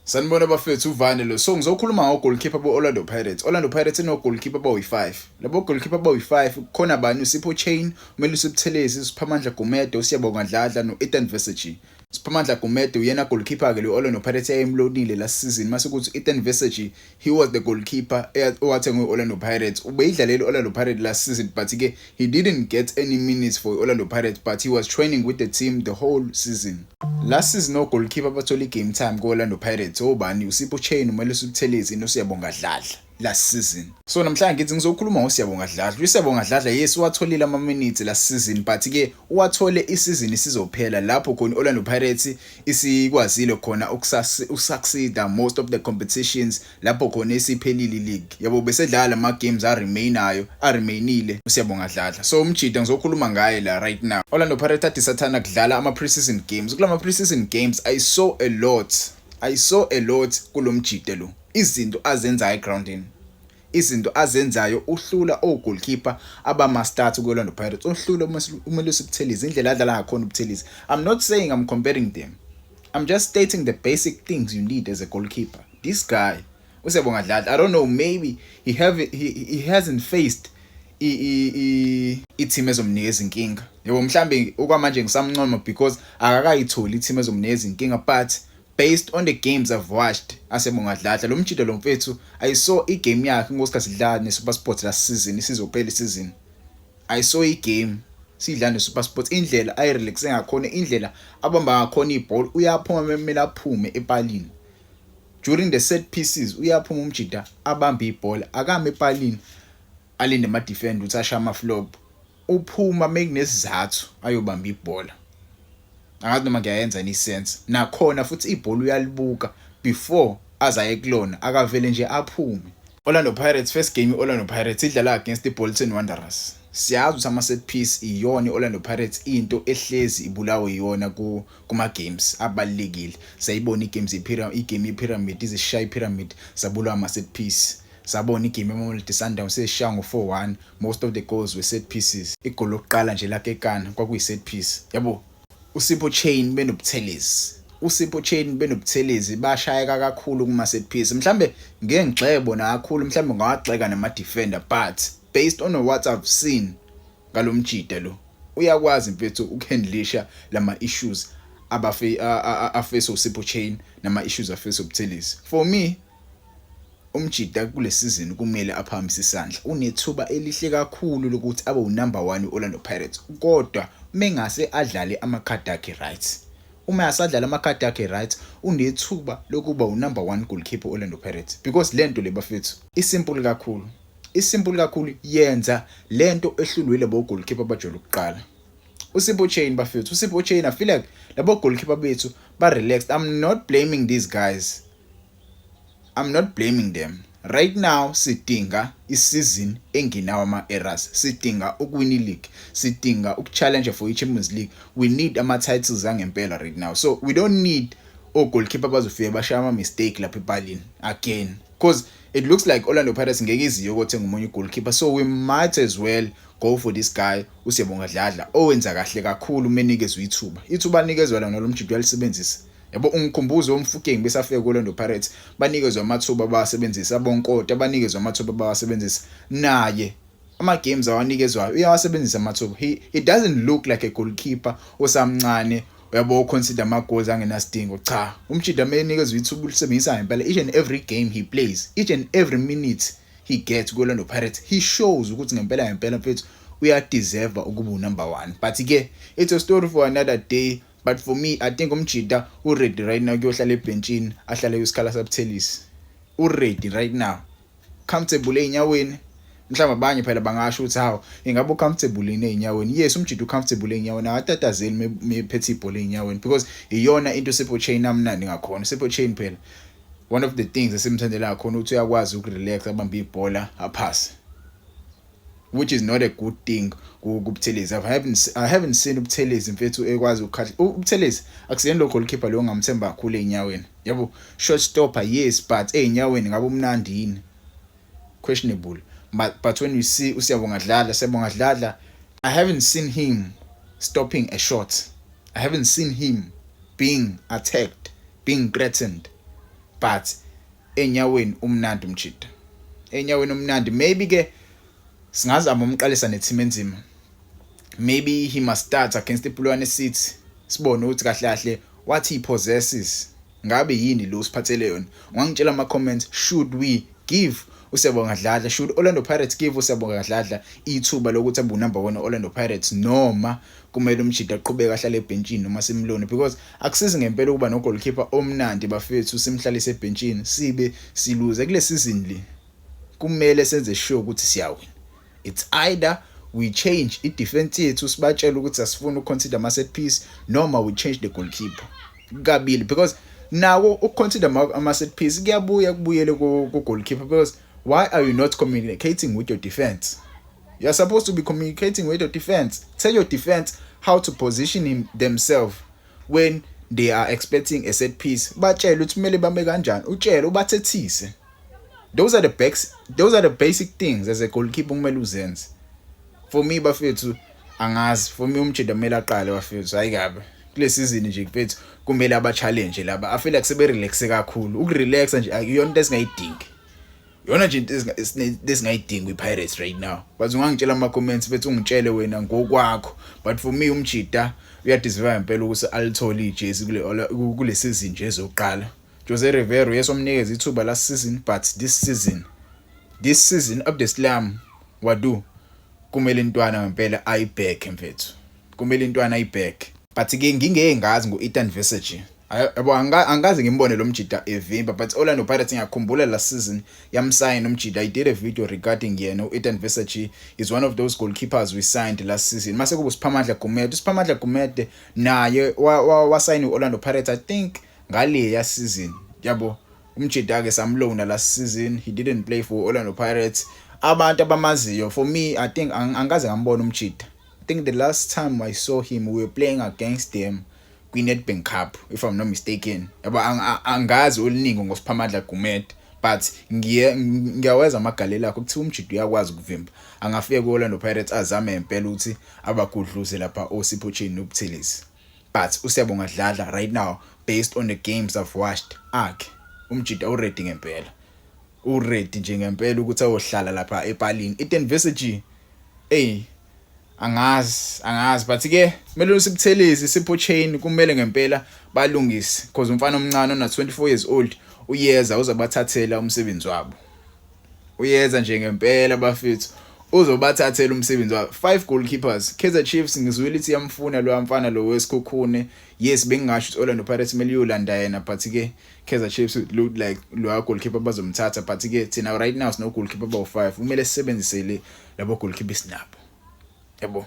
Sanibona bafethu, uvane lo. So ngizokhuluma ngo-goalkeeper bo-Orlando Pirates. Orlando Pirates ino-goalkeeper bayi-5. Labo goalkeeper bayi-5 kukhona bani? uSipho Chaine, uMelusi Buthelezi, uSiphamandla Gumede, uSiyabonga Dladla no-Ethan Versage. Siphamandla Gumede uyena goalkeeper ke lo Orlando Pirates eyayimlonile last season. Mase kuthi Ethan Versage, he was the goalkeeper owathengwe i-Orlando Pirates. Ubeyidlalela i-Orlando Pirates last season, but ke he didn't get any minutes for i-Orlando Pirates, but he was training with the team the whole season. Last season o-goalkeeper bathola i-game time ku-Orlando Pirates obani? uSipho Chaine, uMelusi Buthelezi noSiyabonga Dladla last season. So namhlanje ngithi ngizokhuluma ngoSiyabonga Dladla. USiyabonga Dladla, yes, uwatholile ama-minutes last season, but ke uwathole isizini isizophela, lapho khona i-Orlando Pirates isikwazile khona ukusucceeda most of the competitions, lapho khona isiphelile league yabo, besedlala ama games a-remainayo, a-remainile uSiyabonga Dladla. So umjida ngizokhuluma ngaye la right now. Orlando Pirates ade sathana kudlala ama pre-season games. Kulama pre-season games I saw a lot kulomjide lo, izinto azenzayo egroundini, izinto azenzayo. Uhlula o-goalkeeper abama-start ku-Orlando Pirates, uhlula uMelusi Buthelezi, indlela adlala ngakhona uButhelezi. I'm not saying I'm comparing them, I'm just stating the basic things you need as a goalkeeper. This guy uSiyabonga Dladla, I don't know, maybe he hasn't faced i-team ezomnikeza inkinga yabo. Mhlambe okwamanje ngisamncoma because akakayitholi i-team ezomnikeza inkinga, but based on the games I've watched aSiyabonga Dladla, lo mjida lo mfethu, I saw igame yakhe ngosikhathi sidlala neSuperSport last season, isizophela isizini. I saw igame sidlala neSuperSport, indlela ayirelaxe ngakhona, indlela abamba ngakhona ibhola, uyaphuma memele aphume epalini during the set pieces, uyaphuma umjida abambe ibhola, akame epalini alinde ama defender ukuthi ashaye ama flop, uphuma mekunesizathu ayobamba ibhola. Angazi noma ngiyayenza ni sense. Nakhona futhi ibhola uyalibuka before azaye kulona, akavele nje aphume. Orlando Pirates first game, i-Orlando Pirates idlala against i-Bolton Wanderers. Siyazi ukuthi ama-set piece iyona i-Orlando Pirates into ehlezi ibulawe iyona kuma-games abalulekile. Sayibona i-games igame ye-Pyramid, izishaya i-Pyramid, sabulawa ama-set piece. Sabona igame yeMamelodi Sundowns sesishaya ngo-4-1, most of the goals were set pieces. Igoli lokuqala nje lakekana kwakuyi-set piece yabo. uSipho Chaine benoButhelezi, uSipho Chaine benoButhelezi bashayeka kakhulu kuma set piece. Mhlambe ngeke ngigxeke bona kakhulu, mhlambe ngawagxeka nama defender, but based on what I've seen ngalomjida lo, uyakwazi mfethu ukuhandlisha lama issues abafe aface uSipho Chaine nama issues aface uButhelezi. For me, umjida kule season kumele aphamise isandla, unethuba elihle kakhulu lokuthi abe unumber 1 uOrlando Pirates, kodwa mengase adlale amakhadi akhe right. Uma asadlala amakhadi akhe right, unethuba lokuba unumber 1 goalkeeper Orlando Pirates, because lento le bafethu isimple kakhulu, isimple kakhulu. Yenza lento ehlulwile bo goalkeeper abajwayele ukuqala. uSipho Chaine bafethu, uSipho Chaine, I feel like labo goalkeeper bethu ba relaxed. I'm not blaming these guys, I'm not blaming them right now. Sidinga isizini engenawo ama-errors, sidinga ukuwina i-league, sidinga ukuchallenge for i-Champions League. We need ama-titles angempela right now, so we don't need o-goalkeeper abazofika bashaya ama-mistake lapha epalini again, because it looks like Orlando Pirates ngeke iziyo ukothenga omunye goalkeeper, so we might as well go for this guy uSiyabonga Dladla, owenza kahle kakhulu uma enikezwe ithuba. Ithuba anikezwa lona lo mjidi uyalisebenzisa yabo. Ungikhumbuzo uMofokeng besafika ku-Orlando Pirates, banikezwe amathuba bawasebenzisa, abonkota banikezwe amathuba bawasebenzisa, naye ama-games awanikezwayo uyawasebenzisa amathuba. He doesn't look like a goalkeeper osamncane uyabo, consider ama goals angenasidingo. Cha, umjida mayenikezwe ithuba ulisebenzisa ngempela. Each and every game he plays, each and every minute he gets ku-Orlando Pirates, he shows ukuthi ngempela ngempela mfethu uyadeserve ukuba unumber 1. But ke it's a story for another day. But for me, I think umjida uready right now kuyohlala ebhenchini, ahlale kwisikhala saButhelezi. Uready right now, comfortable ey'nyaweni. Mhlawumbe abanye phela bangasho ukuthi, "Hawu, ingabe ucomfortable yini ey'nyaweni?" Yes, umjida ucomfortable ey'nyaweni, akatatazeli mephethe ibhola ey'nyaweni, because iyona into Sipho Chaine amnandi ngakhona. Sipho Chaine phela, one of the things esimthandela khona ukuthi uyakwazi ukurelax, abambe ibhola, aphase, which is not a good thing kuButhelezi. I haven't seen uButhelezi mfethu ekwazi ukukhahla. UButhelezi akusiyena lo goalkeeper lo ongamthemba kakhulu ey'nyaweni yabo. Shot stopper, yes, but ey'nyaweni ngabe umnandi yini? Questionable. But when you see uSiyabonga Dladla, Siyabonga Dladla, I haven't seen him stopping a shot, I haven't seen him being attacked, being threatened. But enyaweni umnandi umjida, enyaweni umnandi. Maybe ke singazama umqalisa neteam enzima. Maybe he must start against iPolokwane City, sibone ukuthi kahle kahle what he possesses, ngabe yini lo siphathele yona. Ungangitshela ama comments, should we give uSiyabonga Dladla, should Orlando Pirates give uSiyabonga Dladla ithuba lokuthi abe number 1 Orlando Pirates, noma kumele umjida aqhubeke ahlale ebhentshini noma simlone? Because akusizi ngempela ukuba no goalkeeper omnandi, bafethu, simhlalise ebhentshini sibe siluze. Kule season le kumele senze sure ukuthi siyawina. It's either we change i-defense yethu, sibatshele ukuthi asifuni ukuconcede ama set piece, noma we change the goalkeeper. Kabili, because nako ukuconcede ama set piece kuyabuya kubuyele ku goalkeeper, because why are you not communicating with your defense? You are supposed to be communicating with your defense. Tell your defense how to position themselves when they are expecting a set piece. Batshele ukuthi kumele bame kanjani, utshele, ubathethise. Those are the basic things as a goalkeeper kumele uzenze. For me, bafethu, angazi, for me umjida kumele aqale, bafethu. Hayi kabe kule season nje, mfethu, kumele aba challenge laba. I feel like sebe relax kakhulu. Ukurelaxa nje akuyona into esingayidingi, yona nje into esingayidingi kwi-Pirates right now. But ungangitshela ama comments, bethu, ungitshele wena ngokwakho, but for me umjida uyadeserve impela ukuthi alithole ijezi kule season nje ezoqala. Jose Rivero, yes, wamnikeza ithuba last season, but this season Abdeslam Ouaddou kumele intwana ngempela ayibheke, mfethu, kumele intwana ayibheke. But ke ngingeke ngazi ngo-Ethan Visagie, yabo, angikaze ngimbone lo mjida evimba, but Orlando Pirates, ngiyakhumbula last season yamsign umjida. I did a video regarding yena. U-Ethan Visagie is one of those goalkeepers we signed last season. Mase kuba uSiphamandla Gumede. USiphamandla Gumede naye wasayina u-Orlando Pirates, I think, ngale season, yabo. Umjida ke samlona last season, he didn't play for Orlando Pirates. Abantu abamaziyo, for me, I think angikaze ngambona umjida. I think the last time I saw him, we were playing against them kwi-Nedbank Cup, if I'm not mistaken, yabo. Angazi oluningi ngoSiphamandla Gumede, but ngiye ngiyaweza amagalelo akho kuthiwa umjida uyakwazi ukuvimba. Angafika ku-Orlando Pirates, azame impela ukuthi abagudluze lapha oSipho Chaine noButhelezi. But uSiyabonga Dladla right now, based on the games I've watched akhe, umjida uready ngempela, uready nje ngempela ukuthi ayohlala lapha epalini. Ethan Visagie, hey, angazi, angazi, but ke kumele uSibuthelezi, Sipho Chaine, kumele ngempela balungise, because umfana omncane ona 24 years old uyeza, uzobathathela umsebenzi wabo. Uyeza nje ngempela, bafethu, uzobathathela umsebenzi wabo. Five goalkeepers. Kaizer Chiefs, ngizwile ithi yamfuna lo mfana lo weSekhukhune. Yes, bengingasho ukuthi Orlando Pirates kumele iyolanda yena, but ke Kaizer Chiefs look like lo goalkeeper bazomthatha. But ke thina right now sino goalkeeper abawu5, kumele sisebenzise le labo goalkeeper esinabo, yabo.